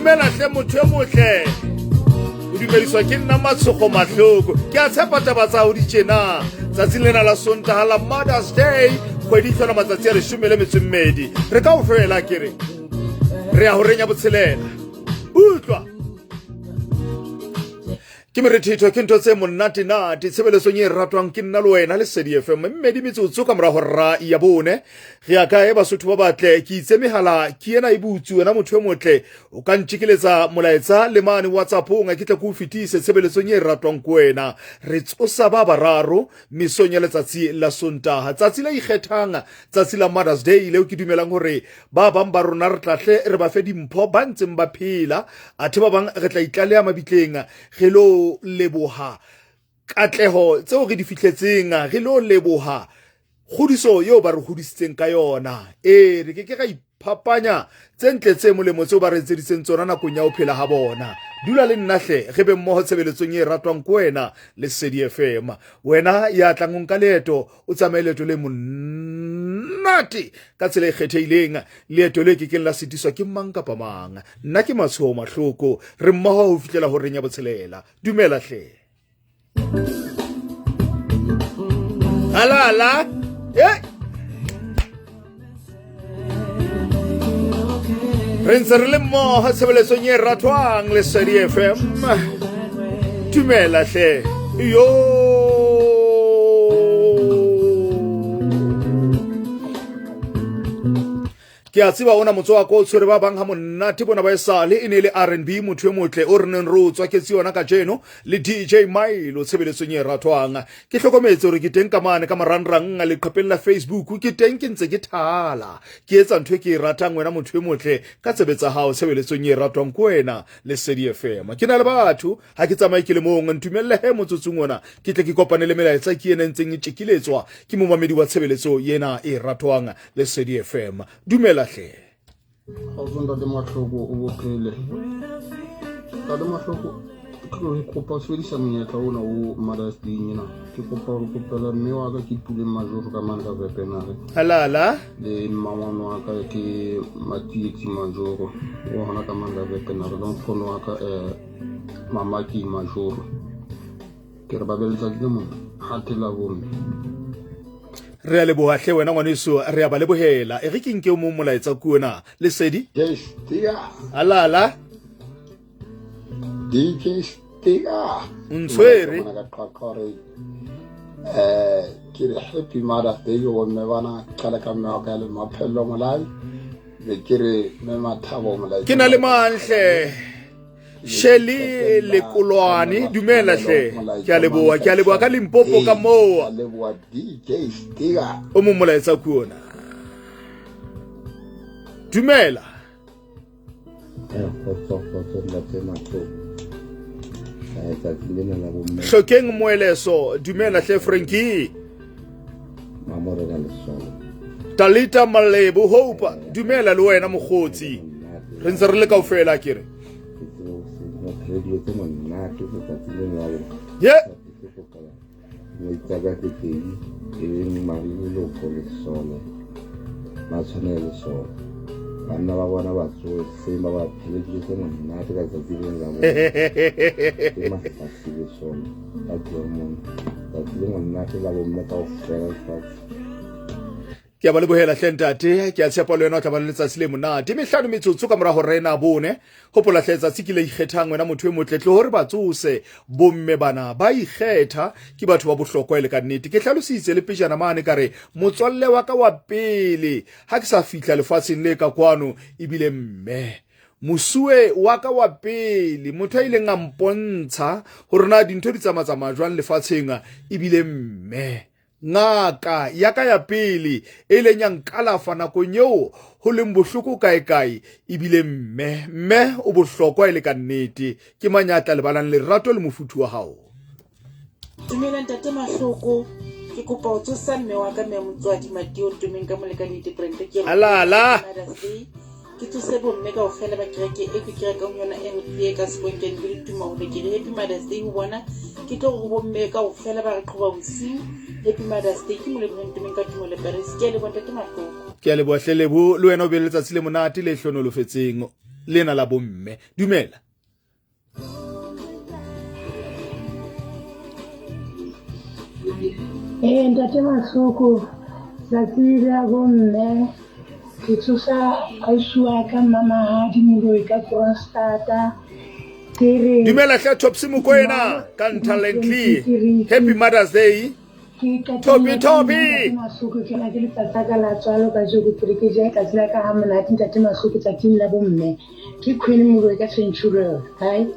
Dumela hle motho e motle. O dumediswa ke nna Matshogo Mahloko. Ke a tshepa taba tsa hao di tjena. Tsatsing lena la Sontaha la Mother's Day, kgwedi e hlola matsatsi a leshome le metso e mmedi. Re ka ofela ke re. Re ya horeng ya botshelela. Utlwa. Ke morethetho ke ntho tse monate-nate tshebeletsong e ratwang ke nna le wena Lesedi FM mmedi metsotso ka morago rra ya bone re ya kae Basotho ba batle ke itse mehala ke ena e butse wena motho e motle o ka ntšekeletsa molaetsa le mane WhatsAppong ke tle ke o fetise tshebeletsong e ratwang ke wena re tsosa ba bararo mesong ya letsatsi la Sontaha tsatsi la ikgethang tsatsi la Mother's Day leo ke dumelang hore ba bang ba rona re tlahle re ba fe dimpho ba ntseng ba phela athe ba bang re tla itlaleha mabitleng re lo leboha katleho tseo re di fihletseng re lo leboha kgodiso eo ba re hodisitseng ka yona ee re ke ke ra iphapanya tse ntle tse molemo tseo ba re etseditseng tsona nakong ya ho phela ha bona dula le nna hle re be mmoho tshebeletsong e ratwang ke wena Lesedi FM wena ya tlang o nka leeto o tsamaye leeto le monate ka tsela e kgethehileng leeto le ke keng la setiswa ke mang kapa mang nna ke Matshoho Mahloko re mmoho ho fihlela horeng ya botshelela dumela hle halala e re ntse re le mmoho tshebeletsong e ratwang Lesedi FM dumela hle yo ke a tseba ona motswako o tshwere ba bang ha monate bona ba esale e ne e le R&B motho e motle o re neng re o tswaketse yona kajeno le DJ Milo tshebeletsong e ratwang ke hlokometse hore ke teng ka mane ka marangrang leqhepeng la Facebook ke teng ke ntse ke thala ke etsa ntho e ke e ratang wena motho e motle ka tsebe tsa hao tshebeletsong e ratwang ke wena Lesedi FM ke na le batho ha ke tsamaye ke le mong ntumelle he motsotsong ona ke tle ke kopane le melaetsa ke ena e ntseng e tjekiletswa ke momamedi wa tshebeletso ena e ratwang Lesedi FM dumela hle Kgotso ntate Mahloko o bophele. Ntate Mahloko ke kopa ho sebedisa monyetla ona o Mother's Day ena. Ke kopa hore kopela mme wa ka ke Puleng Majoro ka mane ka Vepenare. Halala. Le mmangwane wa ka ke Matietsi Majoro o hona ka mane ka Vepenare le nkgono wa ka eh Mamaki Majoro. Ke re ba be letsatsi le monate la bomme. Re a leboha hle wena ngwaneso, re a ba lebohela. E re ke nke o mong molaetsa ku ona. Lesedi. DJ Stiga. Alala. DJ Stiga. O ntshwere. Eh, ke re happy Mother's Day go mme bana qala ka mme wa ka le Maphello Molai. Be ke re mme Mathabo Molai. Ke na le manhle. Shelly Lekolwane dumela hle ke a leboha ke a leboha ka Limpopo ka moo o mong molaetsa ku ona dumela hlokeng moeleso dumela hle Frankie Talita Malebo Hope dumela le wena mokgotsi re ntse re le kaofela ke re ye banna ba bona ba tsohle ba ba phele dijo tse monate ka letsatsi le la bona ke mahlasi le sone ka germany tsatsi le monate la bomme kaofela lefatshe. Ke a ba lebohela hle ntate, ke a tshepa le wena o tla ba le letsatsi le monate. Mehlano metsotso ka mora hora ena bone. Hopola hle tsatsi ke le ikgethang wena motho e motle tlo hore ba tsose bomme bana ba ikgetha ke batho ba bohlokwa e le ka nnete. Ke hlalositse le pejana mane ka re motswalle wa ka wa pele ha ke sa fihla lefatsheng le ka kwano ebile mme. Mosuwe wa ka wa pele motho a ileng a mpontsha hore na dintho di tsamatsamaya jwang lefatsheng ebile mme. Ngaka ya ka ya pele e ileng ya nkalafa nakong eo ho leng bohloko kae-kae ebile mme. Mme o bohlokwa e le ka nnete. Ke mang ya tla lebalang lerato le mofuthu wa hao? Dumela ntate Mahloko, ke kopa ho tsosa mme wa ka mme motswadi Mateo Ntomeng ka molekane Dibrente ke re Alala. Mother's Day. Ke tsose bomme kaofela ba kereke e ke kerekang yona e e ka Sebonkeng ke le tuma hore ke re Happy Mother's Day ho bona. Ke tlo re ho bomme kaofela ba re qhoba bosiu Happy Mother's Day. Ke Moleboheng Ntomeng ka Tumelo Paris. Ke a leboha ntate Mahloko. Ke a leboha hle Lebo, le wena o be le letsatsi le monate le hlonolofetseng. lena la bomme. Dumela. Ee, ntate Mahloko, tsatsi la bomme ke tsosa ausi wa ka Mmamahadi Moloi ka Kroonstata. Ke re Dumela hle Topsy Mokoena ka Nthalently. Happy Mother's Day. Topi Topi. Mahloko ke na ke letsatsi la ka la tswalo kajeko ke re ke je tsatsi la ka ha monate ntate Mahloko tsatsing la bomme. Ke Queen Moloi ka Centurion. Bye.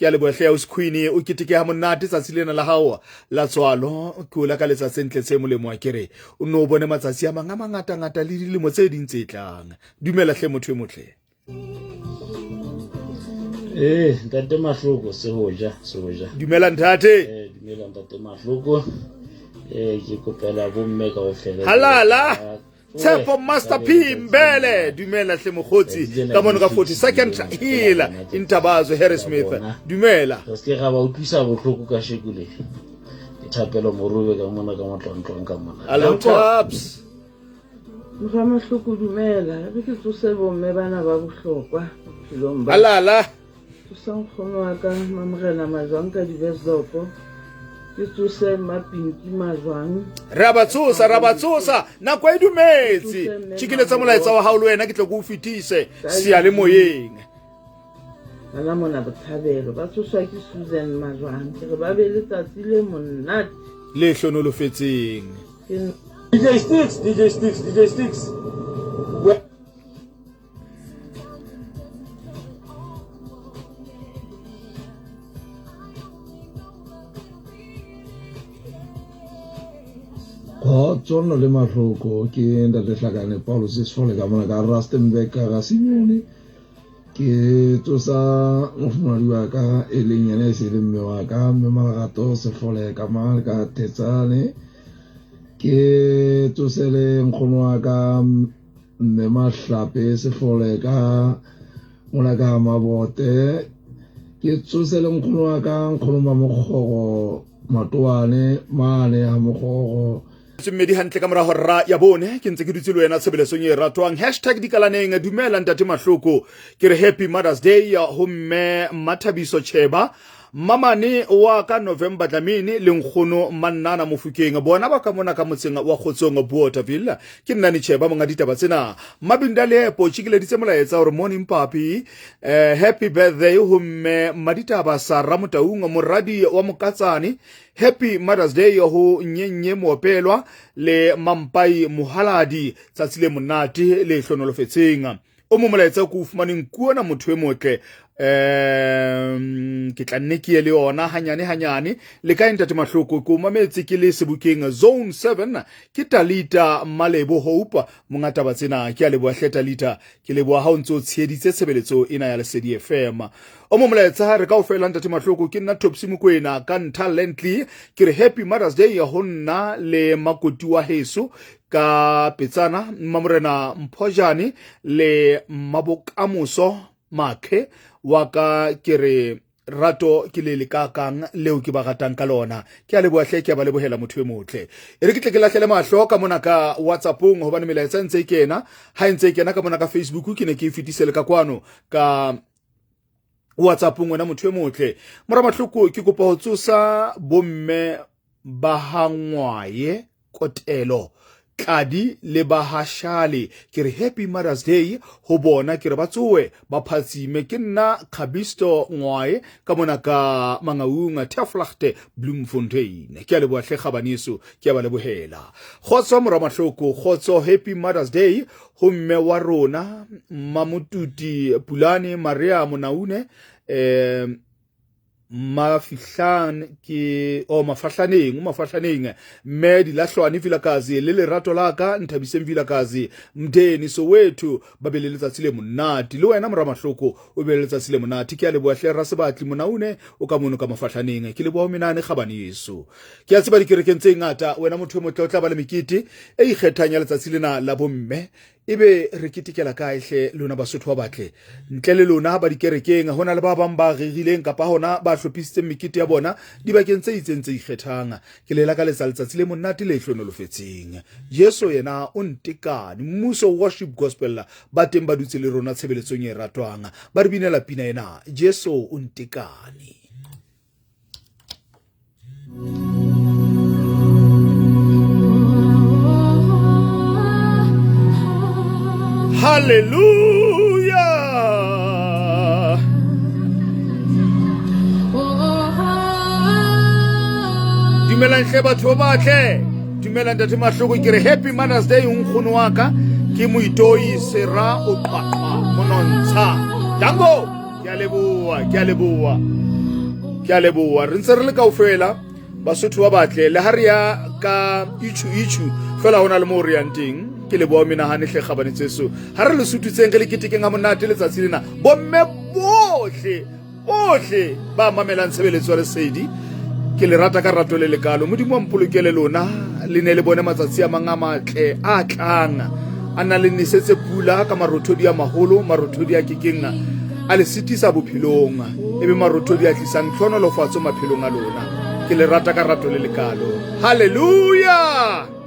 Ke a leboha hle ausi Queen, o keteke ha monate tsatsi lena la hao la tswalo. Ke o lakaletsa tse ntle tse molemo, a ke re o nno o bone matsatsi a mang a mangatangata le dilemo tse ding tse tlang. Dumela hle motho e motle. Ee, ntate Mahloko, sehoja, sehoja. Dumela ntate. Eh, dumela ntate Mahloko. Eh, ke kopela bomme kaofela. Halala. Tshepo Master P Mbele, dumela hle mokgotsi ka mono ka 42nd Hill Intabazo Harrismith. Dumela. Re se ra ba utlwisa bohloko ka sheko le. Ke thapelo Morube ka mona ka motlontlong ka mona. Hello Tops. Mora Mahloko dumela, re ke tsose bomme bana ba bohlokwa bophelong ba. Alala. Tsosa nkgono wa ka Mamorena Majwang ka Diversdorp. Ke tsose Mmapinki Majwang. Re a ba tsosa, re a ba tsosa. Nako e dumetse. Tjhikiletsa molaetsa wa hao le wena ke tle ke o fetise seyalemoyeng. Bana mona Botshabelo ba tsoswa ke Susan Majwang. Ke re ba be letsatsi le monate. Le hlonolofetseng. DJ Sticks, DJ Sticks, DJ Sticks. Kgotso nna le Mahloko ke ntate Hlakane Paulus Sefole ka mona ka Rustenburg ka ga Sinyone ke tsosa mofumadi wa ka e leng yena e se le mme wa ka mme Malerato Sefole ka mane ka Thetsane ke tsose le nkgono wa ka mme Mahlape Sefole ka mola ka Mabote ke tsose le nkgono wa ka nkgono Mamokgoro Matoane mane ha Mokgoro Mmedi hantle ka mora hora ya bone ke ntse ke dutse le wena tshebeletsong e ratwang hashtag dikalaneng. Dumela ntate Mahloko, ke re happy Mother's Day ho mme Mathabiso Cheba, mamane wa ka November Dlamini le nkgono Mannana Mofokeng, bona ba ka mona ka motseng wa Kgotsong Bothaville. Ke nna ni Cheba monga ditaba tsena. Mabinda Leepo tšikileditse molaetsa hore morning papi, happy birthday ho mme Maditaba Sara Motaung, moradi wa Mokatsane. Happy Mother's Day ho Nyenye Moopelwa le Mampai Mohaladi, tsatsi le monate le hlonolofetseng. O mo molaetsa ko o fumaneng kuona motho e motle. Ke tla nne ke ye le yona hanyane hanyane. Le kae ntate Mahloko? Ke o mametse ke le sebokeng Zone 7. Ke Talita Malebo Hope monga taba tsena. Ke a leboha hle Talita, ke leboha ha o ntse o tsheheditse tshebeletso ena ya Lesedi FM. O mo molaetsa re kaofela ntate Mahloko, ke nna Topsy Mokoena ka Ntha Lentley. Ke re happy Mother's Day ho nna le makoti wa heso ka Petsana, Mmamorena Mphojane le Mmabokamoso Makhe wa ka. Ke re rato ke le lekakang leo ke ba ratang ka lona. Ke a leboha hle, ke a ba lebohela motho e motle. E re ke tle ke lahlele mahlo ka mona ka WhatsAppong hobane melaetsa e ntse e kena. Ha e ntse e kena ka mona ka Facebook ke ne ke e fetise le ka kwano ka WhatsAppong. Wena motho e motle Mora Mahloko, ke kopa ho tsosa bomme ba hangwaye Kotelo Tladi le ba ha Shale. Ke re happy Mother's Day ho bona, ke re ba tsoe ba phatsime. Ke nna Khabisto Ngwae ka mona ka Mangaung Taflagte Bloemfontein. Ke a leboha hle kgabaneso, ke a ba lebohela. Kgotso Mora Mahloko, kgotso, happy Mother's Day ho mme wa rona Mamotuti Pulane Maria Monaune, Mafihlan ke o Mafahlaneng, o Mafahlaneng mme Dilahlwane Vilakazi le lerato la ka Nthabiseng Vilakazi Mdeni Soweto, ba be le letsatsi le monate. Le wena Mora Mahloko o be le letsatsi le monate. Ke a leboha hle Rasebatli Monaune o ka mono ka Mafahlaneng. Ke leboha menane kgabaneso. Ke a tseba dikerekeng tse ngata wena motho e motle o tla ba le mekete e ikgethang ya letsatsi lena la bomme. Ebe re ketekela kae hle lona Basotho ba batle? Ntle le lona ba dikerekeng, ho na le ba bang ba rerileng kapa hona ba hlophisitseng mekete ya bona dibakeng tse itseng tse ikgethang. Ke le lakaletsa letsatsi le monate le hlonolofetseng. Jesu yena o ntekane. Mmuso Worship Gospel ba teng ba dutse le rona tshebeletsong e ratwang. Ba re binela pina ena, Jesu o ntekane. Hallelujah! Dumelang hle batho ba batle. Dumelang ntate Mahloko ke re happy Mother's Day nkgono wa ka ke moitoi sera o qwaqwa monontsha. Dango! Ke a leboha, ke a leboha. Ke a leboha. Re ntse re le kaofela Basotho ba batle le ha re ya ka ichu ichu fela hona le moo re yang teng. Ke leboha menahane hle kgabane tseso. Ha re le sututseng re le ketekeng ha monate letsatsi lena. Bomme bohle bohle ba mamelang tshebeletso ya lesedi ke le rata ka rato le lekalo. Modimo wa mpolokele lona le ne le bone matsatsi a mang a matle a tlang a na le nesetse pula ka marothodi a maholo, marothodi a kekeng a le sitisa bophelong, e be marothodi a tlisang tlhonolofatso maphelong a lona. Ke le rata ka rato le lekalo. Hallelujah!